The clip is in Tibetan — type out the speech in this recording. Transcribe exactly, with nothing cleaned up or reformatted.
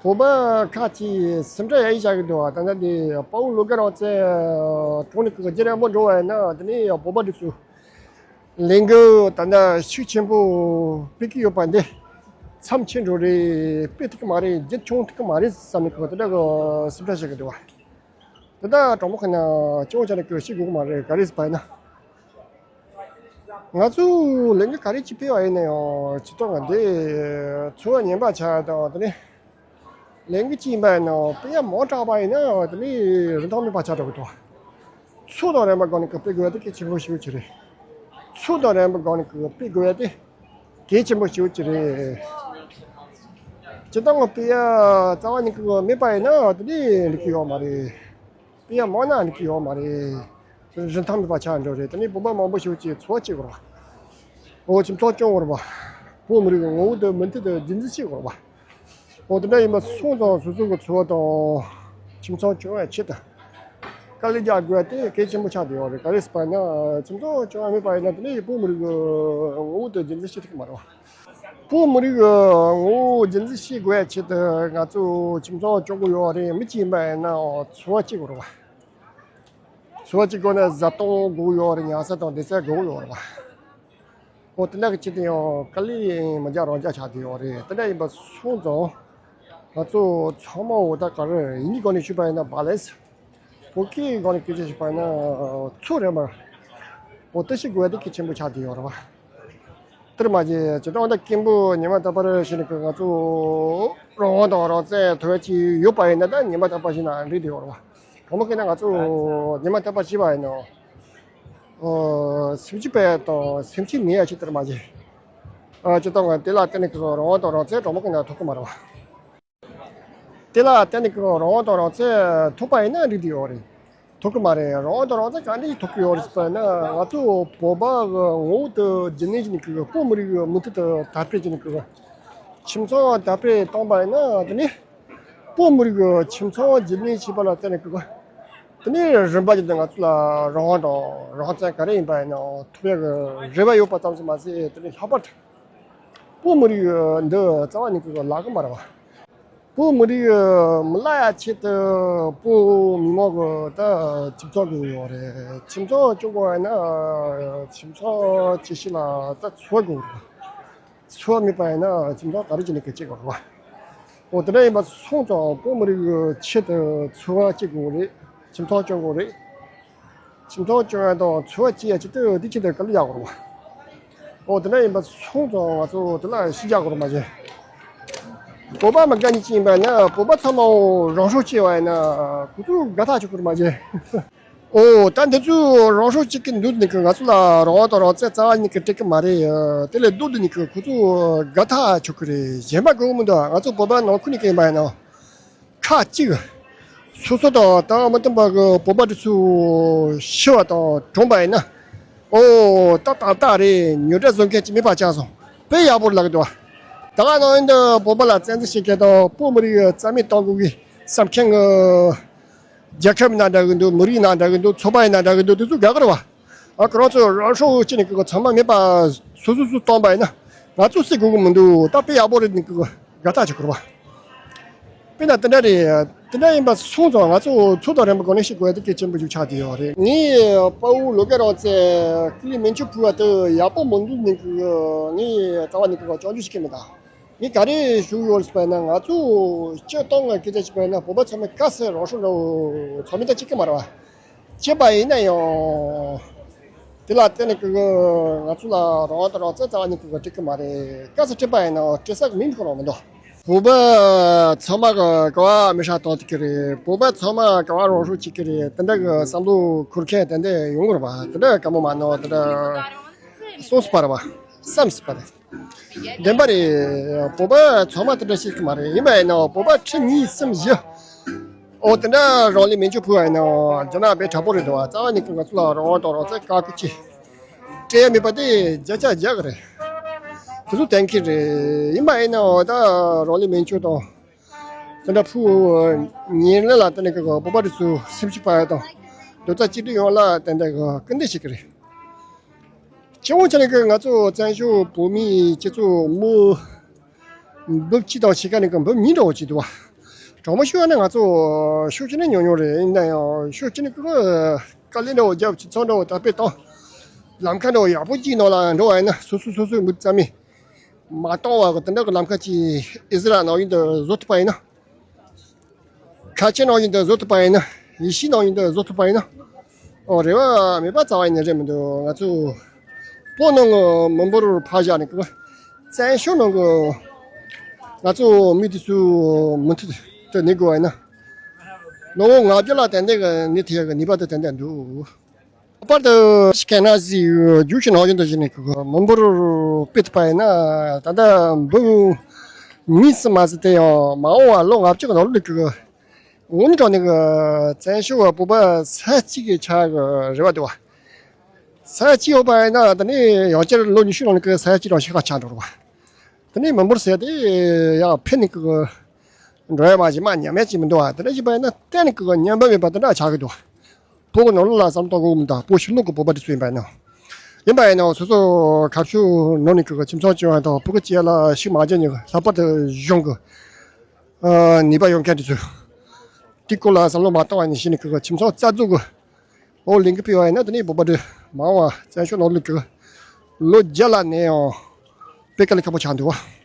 བོད་པ་ཁག་ཅིག་སེམས་ཁྲལ་ཡ་ཡི་བྱ་གི་འདུག་བ། ད་ལྟ་འདི་དཔའ་བོ་ལོ་དགའ་རང་བཙན་གྲོངས་ནས་ཀྱི་རྒྱལ་རབས་མོ་འགྲོ་བ་ཡིན་ན། དེ་ནས་བོད་པ་འདི་ཚོ་ལས་འགུལ་ད་ལྟ་ཤུགས་ཆེན་པོ་སྤེལ་གྱི་ཡོད་པ་འདི་མཚམས་ཆད་འགྲོ་རེད། སྤེལ་ཐུབ་ཀྱི་མ་རེད། རྒྱུན་འཁྱོངས་ཐུབ་ཀྱི་མ་རེད་བསམ་ནས་ཀྱི་དེ་འདྲ་གི་སེམས་ཁྲལ་བྱེད་ཀྱི་འདུག་བ། དེ་ལྟ་གྲོགས་མོ་ཁོ་ན་སྐྱོ་བོ་ཆ་ནས་ཀྱི་ཤི་དགོས་ཀྱི་མ་རེད། ག་རེ་ཟེར་བ་ཡིན་ན། ང་ཚོས་ལས་འགུལ་ག་རེ་ཅིག་སྤེལ་བ་ཡིན་ན་ཡང་། སྤྱིར་བཏང་ང་འདི་འཚོ་བ་ངན་པ་ཆགས་དང་། དེ་ནས་ལས་འགུལ་ཅིག་ཡིན་པ་ཡིན་ན་སྤེལ་ཡ་མང་དྲགས་པ་ཡིན་ན། དེ་ནས་རིན་ཐང་མེད་པ་ཆགས་འགྲོ་གི་འདུག་ཚོད་དང་རན་པོ་སྒང་ནས་ཀྱི་སྤེལ་དགོས་ཡ་དེ་གལ་ཆེན་པོ་ཞེ་པོ་ཅིག་རེད། ཚོད་དང་རན་པོ་སྒང་ནས་ཀྱི་སྤེལ་དགོས་ཡ་དེ་གལ་ཆེན་པོ་ཞེ་པོ་ཅིག་རེད། སྤྱིར་བཏང་ང་སྤེལ་ཡ་རྩ་བ་ཉིད་ཀྱི་མེད་པ་ཡིན་ན་དེ་འདྲའི་འགྲིག་གི་ཡོད་མ་རེད། སྤེལ་ཡ་མང་ན་འགྲིག་གི་ཡོད་མ་རེད། རིན་ཐང་མེད་པ་ཆགས་འགྲོ་རེད། དེ་ནས་བོད་པ་མང་པོ་ཞིག་གིས་འཚོ་བ་སྐྱེལ་དགོས་རེད་བ། འོ་ཁྱིམ་ཚང་སྐྱོང་དགོས་རེད་བ། བོད་མི་རིགས་ཀྱི་ངོ་བོ་དང་མི་མཐུན་དང་རྒྱུད་འཛིན་བྱེད་དགོས་རེད་བ། འོ་དེ་འདྲ་ཡིན་པ་སོང་ཙང་སོ་སོ་གི་འཚོ་བ་དང་ཁྱིམ་ཚང་སྐྱོང་བའི་ཆེད་དུ་དཀའ་ལས་རྒྱག་དགོས་པ་དེ་གལ་ཆེན་པོ་ཆགས་བསྡད་ཡོད་རེད། ག་རེ་ཟེར་བ་ན་ཁྱིམ་ཚང་སྐྱོང་བ་མེད་པ་ཡིན་ན་དེ་ནས་བོད་མི་རིགས་ཀྱི་ངོ་བོ་དེ་རྒྱུན་འཛིན་བྱེད་ཐུབ་ཀྱི་མ་རེད་བ། བོད་མི་རིགས་ཀྱི་ངོ་བོ་རྒྱུན་འཛིན་བྱེད་དགོས་པའི་ཆེད་དུ་ང་ཚོ་ཁྱིམ་ཚང་སྐྱོང་དགོས་ཡོད་རེད། མི་གཅིག་ཡིན་པ་ཡིན་ན་འཚོ་བ་སྐྱེལ་དགོས་རེད་བ། འཚོ་བ་སྐྱེལ་དགོས་ན་བཟའ་བཏུང་དགོས་ཡོད་རེད། ཉལ་ས་དང་བསྡད་ས་དགོས་ཡོད་རེད་བ། འོ་དེ་འདྲ་གི་ཆེད་དུ་ཡང་དཀའ་ལས་མི་རྒྱག་རང་རྒྱག་ཆགས་བསྡད་ཡོད་རེད། དེ་འདྲ་ཡིན་པ་སོང་ཙང་ང་ཚོ་ཚང་མ་འོ་ད་ག་རེ་ཡིན་གྱི་སྒང་ནས་ཞུས་པ་ཡིན་ན་བྷ་ལན་སི། བོད་སྐད་སྒང་ནས་སྐད་ཆ་ཞུས་པ་ཡིན་ན་ཚུར་རེད་མ། འོ་དེ་ཤེས་དགོས་པ་དེ་གལ་ཆེན་པོ་ཆགས་བསྡད་ཡོད་རེད་བ། དེར་མ་ཟད་སྤྱིར་བཏང་ད་སྐད་འབོད་ཉི་མ་རྟག་པར་བྱས་ནས་ང་ཚོ་རང་དབང་དང་རང་བཙན་ཐོབ་ཀྱི་ཡོད་པ་ཡིན་ན། ད་ཉི་མ་རྟག་པར་བྱས་ན་འགྲིག་བསྡད་ཡོད་རེད་བ། དྲང་མོ་བཤད་ན་ང་ཚོ་ཉི་མ་རྟག་པར་བྱས་པ་ཡིན་ན། ཨོ། སེམས་ཤུགས་སྤེལ་དང་སེམས་ཤུགས་ནུས་ཡ་ཆེད་དེར་མ་བྱས། ཨ། སྤྱིར་བཏང་ང་དེ་ལ་བརྟེན་ནས་ཀྱི་རང་དབང་དང་རང་བཙན་དྲང་མོ་བཤད་ན་ཐོབ་ཀྱི་མ་རེད་བ། དེ་ལ་བརྟེན་ནས་ཀྱི་རང་དབང་དང་རང་བཙན་ཐོབ་པ་ཡིན་ན་འགྲིག་བསྡད་ཡོད་རེད། ཐོབ་ཀྱི་མ་རེད། རང་དབང་དང་རང་བཙན་ག་འདྲ་ཞིག་ཐོབ་ཀྱི་ཡོད་རེད་ཟེར་ན། ང་ཚོ་བོད་པ་གི་ངོ་བོ་དེ་རྒྱུན་ལྡན་བྱས་ནས་ཀྱི་བོད་མི་རིགས་མུ་མཐུད་དུ་དར་སྤེལ་བྱས་ནས་ཀྱི་ཁྱིམ་ཚང་དར་སྤེལ་བཏང་པ་ཡིན་ན། དེ་ནས་བོད་མི་རིགས་ཀྱི་ཁྱིམ་ཚང་རྒྱུན་ལྡན་བྱས་པ་ལ་བརྟེན་ནས་ཀྱི། དེ་ནས་རིམ་པ་བཞིན་དུ་ང་ཚོ་ལ་རང་དབང་དང་རང་བཙན་ག་རེ་ཡིན་པ་ཡིན་ནའང་ཐོབ་ཡག་གི་རེ་བ་ཡོད་པ་ཙམ་ཞིག་མ་ཟད། དེ་ནས་ལྷག་པར་དུ་བོད་མི་རིགས་འདི་རྩ་བ་ཉིད་ཀྱི་བརླག་གི་མ་རེད་བ། བོད་མི་རིགས་མི་བརླག་ཡ་ཆེད་དུ་བོད་མི་མང་གི་ད་ཁྱིམ་ཚང་དགོས་ཡོད་རེད། ཁྱིམ་ཚང་སྐྱོང་དགོས་ཡ་ན་ཁྱིམ་ཚང་སྐྱེ་ཤི་ལ་ད་འཚོ་བ་དགོས་རེད། འཚོ་བ་མེད་པ་ཡིན་ན་ཁྱིམ་ཚང་ག་རེ་བྱས་ནས་ཀྱི་སྐྱེལ་དགོས་རེད་བ། འོ་དེ་འདྲ་ཡིན་པ་སོང་ཙང་བོད་མི་རིགས་ཀྱི་ཆེད་དུ་འཚོ་བ་སྐྱེལ་དགོས་རེད། ཁྱིམ་ཚང་སྐྱོང་དགོས་རེད། ཁྱིམ་ཚང་སྐྱོང་ཡ་དང་འཚོ་བ་སྐྱེལ་ཡ་ཆེད་དུ་དེ་ཆེད་དུ་དཀའ་ལས་རྒྱག་དགོས་རེད་བ། འོ་དེ་འདྲ་ཡིན་པ་སོང་ཙང་ང་ཚོ་དེ་ལ་ཤུགས་རྒྱག་དགོས་རེད་མ་གཞི། བོད་པ་མི་དགའ་མཁན་ཅིག་ཡིན་པ་ན། བོད་པ་ཚང་མ་འོ་རང་སྲོག་བཅད་པ་ཡིན་ན་ཁོ་ཚོ་དགའ་ཐག་ཆོད་ཀྱི་རེད་མ་གཞི། འོ་ད་འདི་ཚོས་རང་སྲོག་བཅད་ཀྱི་འདུག་ནི་ཀྱི་ང་ཚོ་ལ་རང་དབང་དང་རང་བཙན་རྩ་བ་ཉིད་ཀྱིས་སྤྲད་ཀྱི་མ་རེད། དེ་ལས་ལྡོག་འདུག་ནི་ཀྱི་ཁོ་ཚོ་དགའ་ཐག་ཆོད་ཀྱི་རེད། གཞན་པ་དགོས་མི་འདུག་ང་ཚོ་བོད་པ་ནང་ཁུལ་ནས་ཀྱི་ཡིན་པ་ཡིན་ན། ཁག་གཅིག་སོ་སོ་དང་ད་མི་མཐུན་པ་གི་བོད་པ་དེ་ཚོ་ཤི་བ་དང་གྲོངས་པ་ཡིན་ན། འོ་ད་ཏག་ཏག་རེད། ཉོ་གྲྭ་བཟོ་མཁན་ཅིག་མེད་པ་ཆགས་སོང་། དཔེ་ཡག་པོ་ལབ་ཀྱི་འདུག་ད་ག་ནང་བཞིན་དུ་བོད་པ་ལ་བཙན་འཛུལ་བྱེད་མཁན་དང་བོད་མི་རིགས་རྩ་མེད་གཏོང་དགོས་ཀྱི་བསམ་མཁན་གྱི་རྒྱལ་ཁབ་ཡིན་ན་འདྲ་གི་འདུག་མི་རིགས་ཡིན་ན་འདྲ་གི་འདུག་ཚོགས་པ་ཡིན་ན་འདྲ་གི་འདུག་དེ་ཚོ་དགའ་གི་རེད་བ། ཨ། ཁོ་རང་ཚོ་རང་སྲོག་བཅད་ནས་ཀྱི་ཚང་མ་མེད་པ་སོ་སོ་སོ་བཏང་པ་ཡིན་ན་ང་ཚོ་སྲིད་དགོས་ཀྱི་མི་འདུག་ད་དཔེ་ཡག་པོ་རེད། ནི་ཀྱི་དགའ་ཐག་ཆོད་ཀྱི་རེད་བ། དཔེར་ན་དེ་འདྲ་རེད། དེ་འདྲ་ཡིན་པ་སོང་ཙང་ང་ཚོ་ཚོད་དང་རན་པོ་སྒང་ནས་ཤེས་དགོས་ཡ་དེ་གལ་ཆེན་པོ་ཞིག་ཆགས་བསྡད་ཡོད་རེད། ངས་དཔའ་བོ་ལོ་དགའ་རང་བཙན་སྐུ་ལུས་མེ་མཆོད་ཕུལ་བ་དེ་ཡག་པོ་མི་འདུག་ནི་ཀྱི་ངས་རྩ་བ་ནས་ཀྱི་སྐྱོན་བརྗོད་བྱེད་ཀྱི་མེད་ད། ངས་ག་རེ་ཞུ་ཡོད་ཟེར་བ་ན། ང་ཚོ་སྤྱིར་བཏང་གི་སྐད་ཆ་བཤད་པ་ཡིན་ན་བོད་པ་ཚང་མས་ག་ས་རང་སྲོག་འདྲ་བོ་ཚང་མས་ད་བཅད་ཀྱི་མ་རེད་བ། བཅད་པ་ཡིན་ན་ཡང་དེ་ལ་བརྟེན་ནས་ཀྱི་ང་ཚོ་ལ་རང་དབང་དང་རང་བཙན་རྩ་བ་ཉིད་ཀྱིས་སྤྲད་ཀྱི་མ་རེད། ག་ས་སྤྲད་པ་ཡིན་ནའང་སྤྲད་ས་གི་མིང་ཁོ་རང་མི་འདུག་བོད་པ་ཚང་མ་གི་ག་བ་མེ་ཤ་བཏང་ཐུབ་ཀྱི་རེད། བོད་པ་ཚང་མ་ག་བ་རང་སྲོག་བཅད་ཀྱི་རེད། དེ་འདྲ་གི་བསམ་བློ་འཁོར་མཁན་དེ་འདྲ་ཡོང་གི་རེད་བ། དེ་འདྲ་དཀའ་མོ་མ་གནང་། དེ་འདྲ་གསུངས་སྲིད་པ་རེད་བ། བསམ་སྲིད་པ་རེད། བདེན་པ་རེད། བོད་པ་ཚང་མ་དེ་འདྲ་བཤད་ཀྱི་མ་རེད། ཡིན་པ་ཡིན་ནའང་བོད་པ་ཁྲི་གཉིས་གསུམ་བཞི་འོ་དེ་འདྲ་རང་ལུས་མེ་མཆོད་ཕུལ་བ་ཡིན་ནའང་རྒྱ་ནག་དཔེ་དྲག་པོ་རེད་འདུག་བ། རྩ་བ་ཉིད་ཀྱིས་ང་ཚོ་ལ་རང་དབང་དང་རང་བཙན་བཀག་སྐྱིལ་སྤྲད་ཡ་མེད་པ་དེ་བརྒྱ་ཆ་བརྒྱ་གི་རེད། དེ་ཚོ་གཏན་འཁེལ་རེད། ཡིན་པ་ཡིན་ནའང་ད་རང་ལུས་མེ་མཆོད་དང་དེ་འདྲ་ཕུལ་ཉིན་རེ་ལ་དེ་ནས་ཀྱི་བོད་པ་དེ་ཚོ་སེམས་ཤུགས་སྤར་ཡ་དང་རྡོག་རྩ་གཅིག་སྒྲིལ་ཡོང་ལ་དེ་འདྲ་གི་སྐུལ་འདེད་བྱེད་ཀྱི་རེད། སྤྱི་ཡོངས་ཆ་ནས་ཀྱི་ང་ཚོ་བཙན་བྱོལ་བོད་མིའི་སྤྱི་ཚོགས་མི་ འབུབ་གཅིག་དང་ཕྱེད་ཀ་ནས་ཀྱི་འབུབ་གཉིས་འདྲ་བོ་ཅིག་འདུག་བ། དྲང་མོ་ཞུས་པ་ན་ང་ཚོ་ཤུགས་ཆེ་ནས་ཉུང་ཉུང་རེད། ཡིན་ན་ཡང་ཤུགས་ཆེ་ནས་ཀྱི་དཀའ་ལས་འདྲ་བོ་རྒྱབ། ཁྱིམ་ཚང་འདྲ་བོ་དར་སྤེལ་བཏང་། ལམ་ཁ་འདྲ་བོ་ཡག་པོ་ཅིག་ནང་ལ་འགྲོ་བ་ཡིན་ན། སོ་སོ་སོ་སོའི་འབུབ་རྩ་མེད་མ་གཏོང་བ་གི་དེ་འདྲ་གི་ལམ་ཁ་ཅིག་ཨི་ཟི་རལ་ནང་བཞིན་དུ་བཟོ་ཐུབ་པ་ཡིན་ན། ཁ་ཆེ་ནང་བཞིན་དུ་བཟོ་ཐུབ་པ་ཡིན་ན། ཡེ་ཤུའི་ནང་བཞིན་དུ་བཟོ་ཐུབ་པ་ཡིན་ན། ཨོ། རེ་བ་མེད་པ་རྩ་བ་ཡིན་ནི་རེད་མི་འདུག་ང་ཚོ་བོད་ནང་གི་མི་འབོར་ཕར་བཞག་ནས་ཀྱི་བཙན་བྱོལ་ནང་གི་ང་ཚོ་མི་དེ་ཚོ་མུ་མཐུད་དུ་གནས་དགོས་པ་ཡིན་ན། ལོ་ངོ་ལྔ་བརྒྱ་ལ་ཏན་ཏན་གྱི་གནས་ཐུབ་ཡག་གི་ནུས་པ་དེ་ཏན་ཏན་འདུག་ལྷག་པར་དུ་ཨ་ཤི་ཁེ་ན་ཟི་རྒྱུད་ཀྱི་ནང་བཞིན་དུ་བྱས་ནས་ཀྱི་མི་འབོར་སྤེལ་ཐུབ་པ་ཡིན་ན། ད་ལྟ་འབུམ་གཉིས་སུ་མ་ཟིན་ཏེ་ཡང་མ་འོངས་པ་ལོ་ལྔ་བཅུ་གི་ནང་ལོགས་ལ་ཀྱི་དངོས་གནས་དྲང་གནས་ཀྱི་བཙན་བྱོལ་བ་བོད་པ་ས་ཡ་གཅིག་གི་ཆགས་ཀྱི་རེ་བ་འདུག་བ། ས་ཡ་གཅིག་ཡོད་པ་ཡིན་ན་ད་ནི་ཡང་བསྐྱར་ལོ་ཉི་ཤུ་ནང་ལ་ཀྱི་ས་ཡ་གཅིག་དང་ཕྱེད་ཀ་ཆགས་འགྲོ་རེད་བ། ད་ནི་མི་འབོར་ཟེར་དེ་ཡང་ཕན་ནི་ཀྱི་འགྲོ་ཡ་མ་གཞི་མ་ཉམས་ཡ་ཅིག་མི་འདུག་བ། དེ་འདྲ་བྱས་པ་ཡིན་ན་གཏན་ནས་ཀྱི་ཉམས་པ་མེད་པ་དེ་འདྲ་ཆགས་ཀྱི་འདུག་བོད་ཀྱི་ནང་ལོགས་ལ་བསམ་བློ་གཏོང་དགོས་མི་འདུག་བོད་ཕྱི་ལོགས་ཀྱི་བོད་པ་དེ་ཚོ་ཡིན་པ་ཡིན་ན། ཡིན་པ་ཡིན་ན་སོ་སོ་ཁ་ཕྱོགས་ནང་ནས་ཀྱི་ཁྱིམ་ཚང་བྱུང་བ་དང་བོད་ཀྱི་སྤྱི་ལ་ཤུགས་མ་རྒྱག་ནས་ལྷག་པར་དུ་གཞུང་གི་ནུས་པ་ཡོད་མཁན་དེ་ཚོས་དེའི་སྐོར་ལ་བསམ་བློ་མ་བཏང་བ་ནས་བྱས་ནས་ཀྱི་ཁྱིམ་ཚང་རྩ་འཛུགས་ཀྱི་འོག་ལས་འགུལ་སྤེལ་བ་ཡིན་ན། དེ་ནས་བོད་པ་དེ་མ་འོངས་པ་བཙན་བྱོལ་ནང་ལོགས་ཀྱི་ལོ་བརྒྱ་ལ་གནས་ཡང་དཔེ་དཀའ་ལས་ཁག་པོ་ཆགས་འདུག་བ།